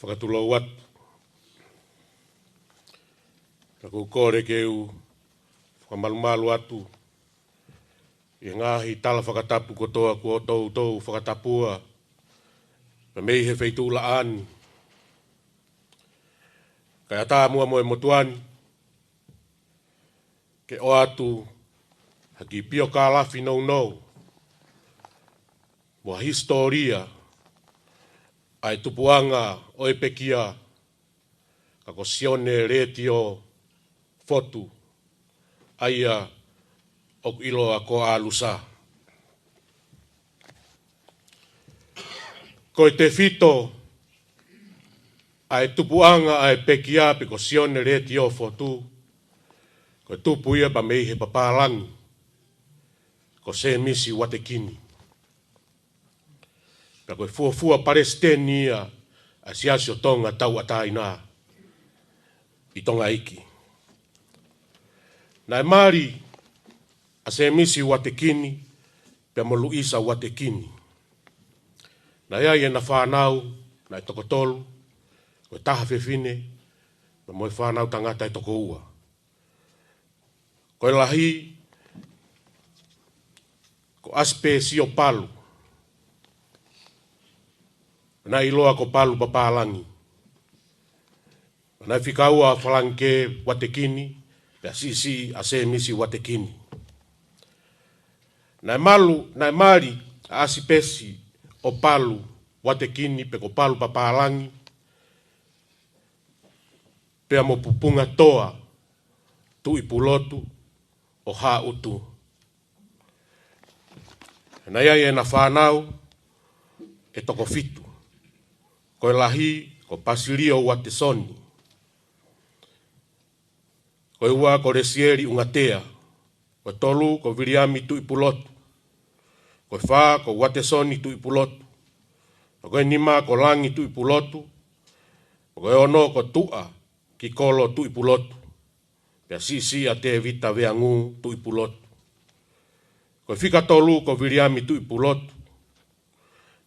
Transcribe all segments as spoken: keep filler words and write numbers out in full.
Fakatulou atu. Ka ʻoku ou kole ke u fakamalumalu atu ʻi he ngaahi tala fakatapu kotoa kuo toutou fakatapua mei he feituʻu laʻā ni. Kae ʻatā muʻa mo e motuʻa ni ke ʻoatu ha kiʻi piokālafi nounou mo ha hisitōlia ʻa e tupuʻanga ʻo e pekia, ka ko Sione Letiō Fotu, ʻa ia ʻoku ʻiloa ko ʻAlusa. Ko e tefito ʻa e tupuʻanga ʻa e pekia pe ko Sione Letiō Fotu, ko e tupu ia pea mei he papālangi ko Sēmisi Uatekini. Pea ko e fuofua palesiteni ia ʻa e Siasi ʻo Tonga Tauʻatāina ʻi Tonga iiki. Naʻe mali ʻa Sēmisi Uatekini pea mo Luisa Uatekini. Naʻe ʻi ai ʻena fānau, naʻe toko tolu, ko e taha fefine, pea mo e fānau tangata ʻe toko ua. Ko e lahi, ko ʻAsipesio Palu, naʻe ʻiloa ko Palu Papālangi. Naʻe fika ua ʻa Falangikē Uatekini, pea siʻisiʻi ʻa Sēmisi Uatekini. Naʻe malu, naʻe mali ʻa ʻAsipesio Palu Uatekini pe ko Palu Papālangi, pea mo Pupungatoa Tuʻipulotu ʻo Haʻutu. Naʻe ʻi ai ʻena fānau ʻe toko fitu. Ko e lahi, ko Pasilio Uatesoni. Ko e ua, ko Lesieli ʻUngatea. Ko e tolu, ko Viliami Tuʻipulotu. Ko e fā, ko Uatesoni Tuʻipulotu. Ko e nima, ko Langi Tuʻipulotu. Ko e ono, ko Tuʻakikolo Tuʻipulotu. Pea siʻisiʻi ʻa Tēvita Veangū Tuʻipulotu. Ko e fika tolu, ko Viliami Tuʻipulotu.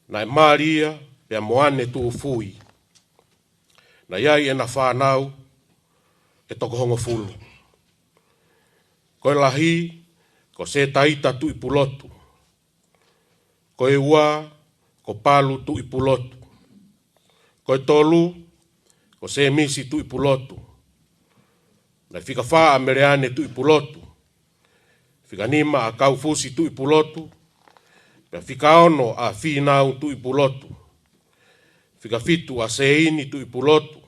Naʻe mali ia pea mo ʻAne Tuʻufui. Naʻe ʻi ai ʻena fānau ʻe toko hongofulu. Ko e lahi, ko Sētaita Tuʻipulotu. Ko e ua, ko Palu Tuʻipulotu. Ko e tolu, ko Sēmisi Tuʻipulotu. Naʻe fika fā ʻa Meleane Tuʻipulotu. Fika nima ʻa Kaufusi Tuʻipulotu. Pea fika ono ʻa Fīnau Tuʻipulotu. Fika fitu ʻa Seini Tuʻipulotu.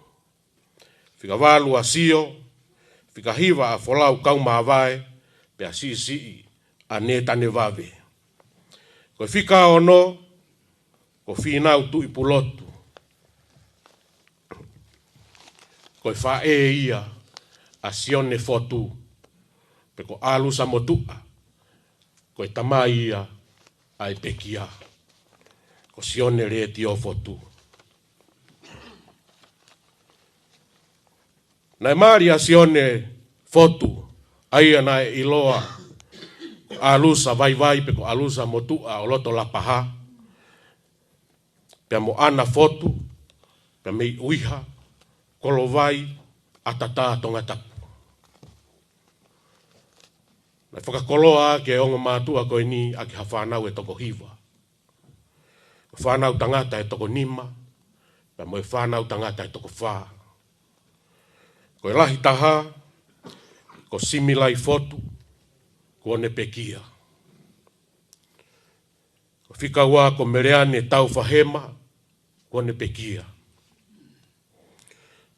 Fika valu ʻa Sio. Fika hiva ʻa Folau Kaumavae. Pea siʻisiʻi ʻa Nētane Vave. Ko e fika ono, ko Fīnau Tuʻipulotu. Ko e faʻē ia ʻa Sione Fotu, pe ko ʻAlusa Motuʻa, ko e tamai ia ʻa e pekia, ko Sione Letiō Fotu. Naʻe mali ʻa Sione Fotu, ʻa ia naʻe ʻiloa ko ʻAlusa Vaivai pe ko ʻAlusa Motuʻa ʻo Lotolapaha, pea mo ʻAna Fotu, pea mei ʻUiha, Kolovai, ʻAtatā, Tongatapu. Naʻe fakakoloa ʻaki ʻe he ongo mātuʻa ko eni ʻaki ha fānau ʻe toko hiva. Ko e fānau tangata ʻe toko nima, pea mo e fānau tangata ʻe toko fā. Ko e lahi taha, ko Similai Fotu, kuo ne pekia. Ko e fika ua, ko Meleane Taufahema, kuo ne pekia.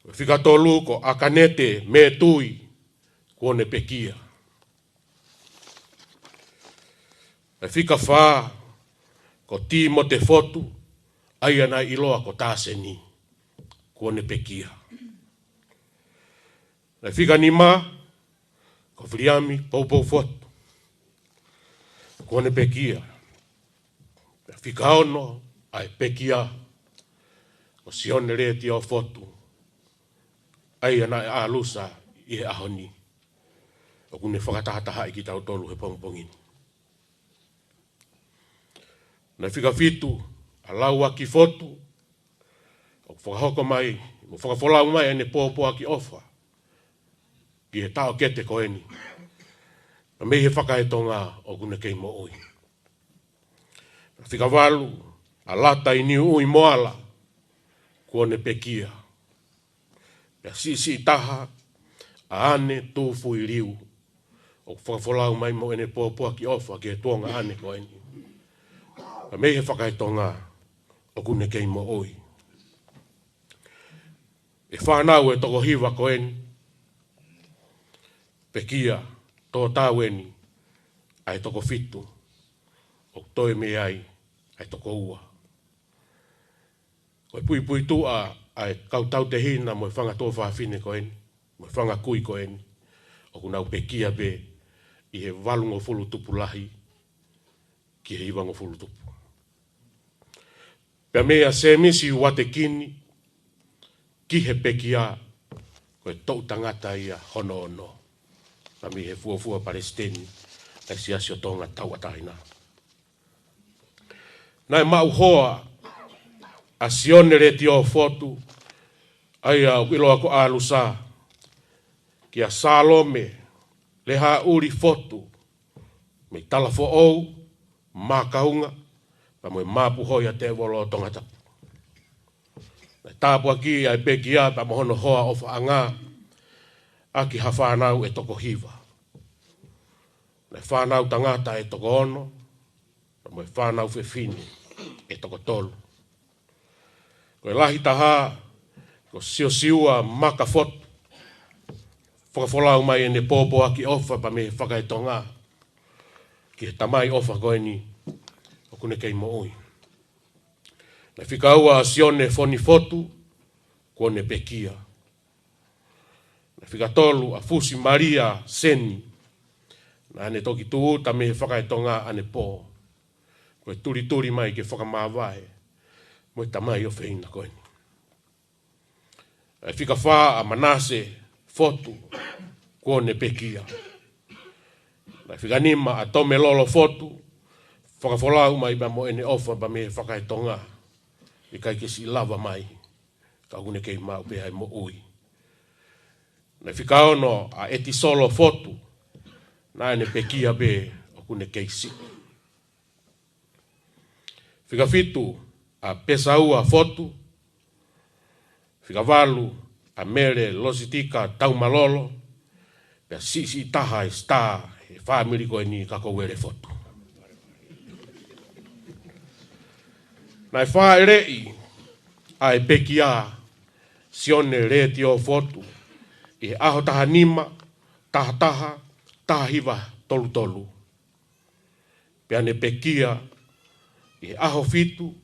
Ko e fika tolu, ko ʻAkanete Metui, kuo ne pekia. Ko e fika fā, ko Tīmote Fotu, ʻa ia naʻe ʻiloa ko Tāseni, kuo ne pekia. Ko e fika nima, ko Viliami Poupou Fotu, kuo ne pekia. Ko e fika ono ʻa e pekia, ko Sione Letiō Fotu, ʻa ia naʻe ʻalusa ʻi he ʻaho ni, ʻoku ne fakatahatahaʻi kitautolu he pongipongi ni. Naʻe fika fitu ʻa Lauaki Fotu, ʻoku fakahoko mai, mo fakafolau mai ʻene pōpoaki ʻofa ki he taʻokete ko eni, pea mei he fakaetonga ʻoku ne kei moʻui. Fika valu, ʻa Lata ʻi Niuʻui mo Ala, kuo ne pekia. Pea siʻisiʻi taha ʻa ʻAne Tufuiliu, ʻoku fakafolau mai mo ʻene pōpoaki ʻofa ki he tuongaʻane ko eni, pea mei he fakaetonga ʻoku ne kei moʻui. ʻE fānau e toko hiva ko eni, pekia, tō tau eni ʻa e toko fitu, ʻoku toe mei ai ʻa e toko ua. Ko e puipuituʻa ʻa e kau tautehina mo e fanga tuofāfine ko eni, mo e fanga kui ko eni, ʻoku nau pekia pē ʻi he valungofulu tupu lahi ki he ivangofulu tupu. Pea meia Semisi Uatekini ki he pekia, ko e toʻu tangata ia hono ono, pea mei he fuofua palesiteni ʻa e Siasi ʻo Tonga Tauʻatāina. Naʻe maʻu hoa ʻa Sione Letiō Fotu, ʻa ia ʻoku ʻiloa ko ʻAlusa, kia Salome Lehaʻuli Fotu, mei Talafoʻou, Makaunga, pea mo e Mapuhoia Tēvolo ʻo Tongatapu. Naʻe tāpuakiʻi ʻa e pekia pea mo hono hoa ʻofaʻanga ʻaki ha fānau ʻe toko hiva. Naʻe fānau tangata ʻe toko ono, pea mo e fānau fefine ʻe toko tolu. Ko e lahi taha, ko Siosiua Makafotu, fakafolau mai ʻene pōpoaki ʻofa pea mei he fakaetonga ki he tamai ʻofa ko eni ʻoku ne kei moʻui. Naʻe fika ua ʻa Sione Fonifotu, kuo ne pekia. Naʻe fika tolu ʻa Fusi Malia Seni, naʻa ne toki tūʻuta mei he fakaetonga ʻanepō. Ko e tulituli mai ke fakamāvae mo e tamai ʻofeina ko eni. Naʻe fika fā ʻa Manase Fotu, kuo ne pekia. Naʻe fika nima ʻa Tomelolo Fotu, fakafolau mai pea mo ʻene ʻofa pea mei he fakaetonga, ʻikai ke siʻi lava mai, ka ʻoku ne kei maʻu pē ʻa e moʻui. Naʻe fika ono ʻa ʻEtisolo Fotu, naʻa ne pekia pē ʻoku ne kei siʻi. Fika fitu ʻa Pesaua Fotu, fika valu ʻa Mele Lositika Taumalolo, pea siʻisiʻi taha e star he fāmili ko eni ka ko Uele Fotu. Naʻe fāʻeleʻi ʻa e pekia Sione Letiō Fotu ʻi he ʻaho taha nima, taha taha, taha hiva tolu tolu. Pea ne pekia ʻi he ʻaho fitu,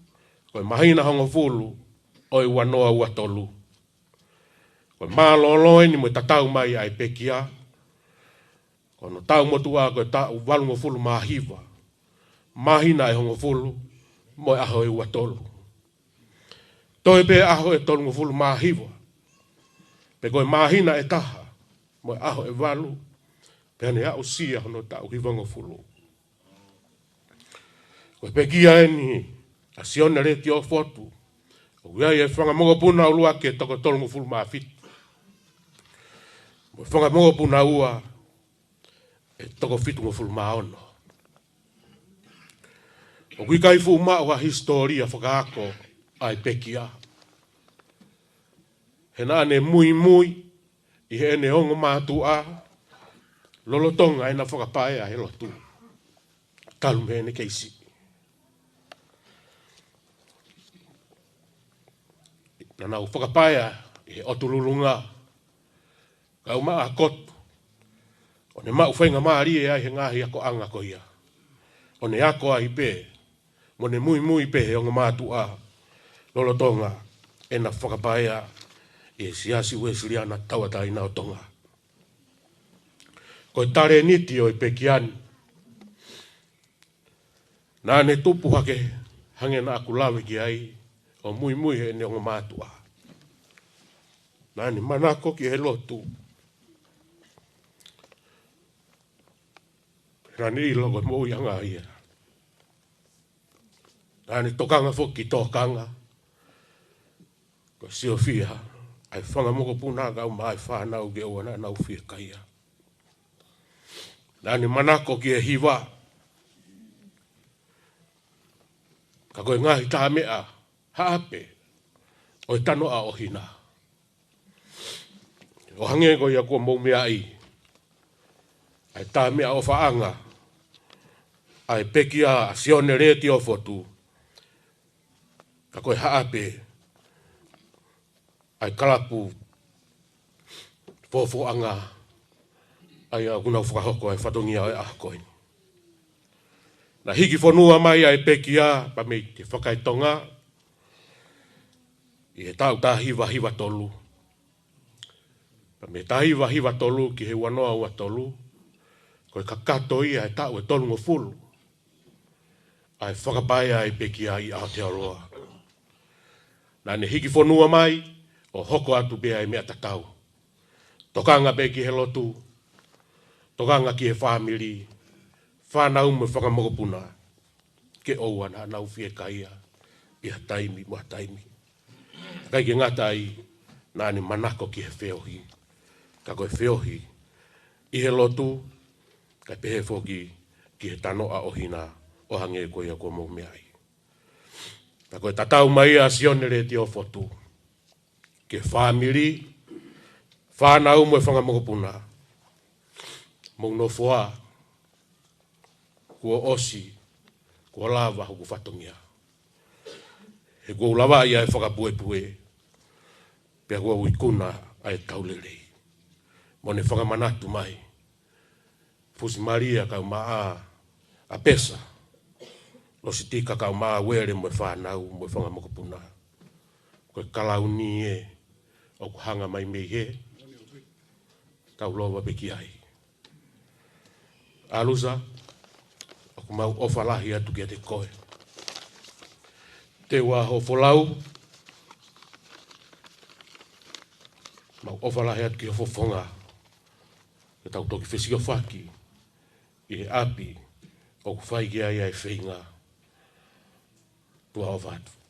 ko e māhina hongofulu ʻo e ua noa ua tolu. Ko e mālōlō eni mo e tatau mai ʻa e pekia, ko hono taʻu motuʻa ko e taʻu valungofulu mā hiva, māhina ʻe hongofulu mo e ʻaho ʻe ua tolu. Toe pē ʻaho ʻe tolungofulu mā hiva, pe ko e māhina ʻe taha mo e ʻaho ʻe valu, pea ne aʻusia hono taʻu hivangofulu. Ko e pekia eni ʻa Sione Letiō Fotu, ʻoku ʻi ai e fanga mokopuna ʻuluaki ʻe toko tolungofulu mā fitu, mo e fanga mokopuna ua ʻe toko fitungofulu mā ono. ʻOku ʻikai fuʻu maʻu ha hisitōlia fakaako ʻa e pekia, he naʻa ne muimui ʻi heʻene ongo mātuʻa lolotonga ʻena fakapaea he lotu, talu mei heʻene kei siʻi. Naʻa nau fakapaea ʻi he ʻotu Lulunga, kau maʻa Kotu, ʻo ne maʻu faingamālie ai he ngaahi akoʻanga ko ia, ʻo ne ako ai pē, mo ne muimui pē he ongo mātuʻa lolotonga ʻena fakapaea ʻi he Siasi Uēsiliana Tauʻatāina ʻo Tonga. Ko e talēniti ʻo e pekia ni, naʻa ne tupu hake hangē naʻa ku lave ki ai, ʻo muimui heʻene ongo mātuʻa. Naʻa ne manako ki he lotu. Naʻa ne ʻilo ko e moʻuiʻanga ia. Naʻa ne tokanga foki ki tōkanga. ʻo siofia ʻa e fanga mokopuna kae ʻumaʻā e fānau ke ʻoua naʻa nau fiekaia. Naʻa ne manako ki he hiva, ka ko e ngaahi tā meʻa haʻape ʻo e tanoʻa ʻo Hina. ʻO hangē ko ia kuo mou meaʻi, ʻa e tā meʻaʻofaʻanga ʻa e pekia ʻa Sione Letiō Fotu, ka ko e haʻape ʻa e kalapu fōfōʻanga ʻa ia ʻoku nau fakahoko ʻa e fatongia ʻo e ʻaho ko eni. Naʻe hiki fonua mai ʻa e pekia pea mei he Fakaetonga ʻi he taʻu taha hiva hiva tolu. Pea mei he taha hiva hiva tolu ki he ua noa ua tolu, ko e kakato ia ʻa e taʻu ʻe tolungofulu ʻa e fakapaea ʻa e pekia ʻi Aotearoa. Naʻa ne hiki fonua mai ʻo hoko atu pē ʻa e meʻa tatau. Tokanga pē ki he lotu, tokanga ki he fāmili, fānau mo e fanga mokopuna, ke ʻoua naʻa nau fiekaia ʻi ha taimi mo ha taimi. ʻIkai ke ngata ai, naʻa ne manako ki he feohi, ka ko e feohi ʻi he lotu, kae pehē foki ki he tanoʻa ʻo Hina, ʻo hangē ko ia kuo mou meaʻi. Ka ko e tatau mai ʻa Sione Letiō Fotu ki he fāmili, fānau mo e fanga mokopuna. Mou nofoa, kuo ʻosi, kuo lava hoku fatongia. He kuo u lavaʻi ʻa e fakapuepue, pea kuo u ikuna ʻa e tau lelei. Mo ne fakamanatu mai, Fusi Malia kae ʻumaʻā ʻa Pesa, Lositika kae ʻumaʻā Uele mo e fānau mo e fanga mokopuna, ko e kalauni ē ʻoku hanga mai mei hē, tau lova pē ki ai. ʻAlusa, ʻoku mau ʻofa lahi atu kiate koe. Teuaho Folau, mau ʻofa lahi atu ki ho fofonga, ke tau toki fesiofaki ʻi he ʻapi ʻoku fai ki ai ʻa e feinga. Tuʻa ʻofa atu.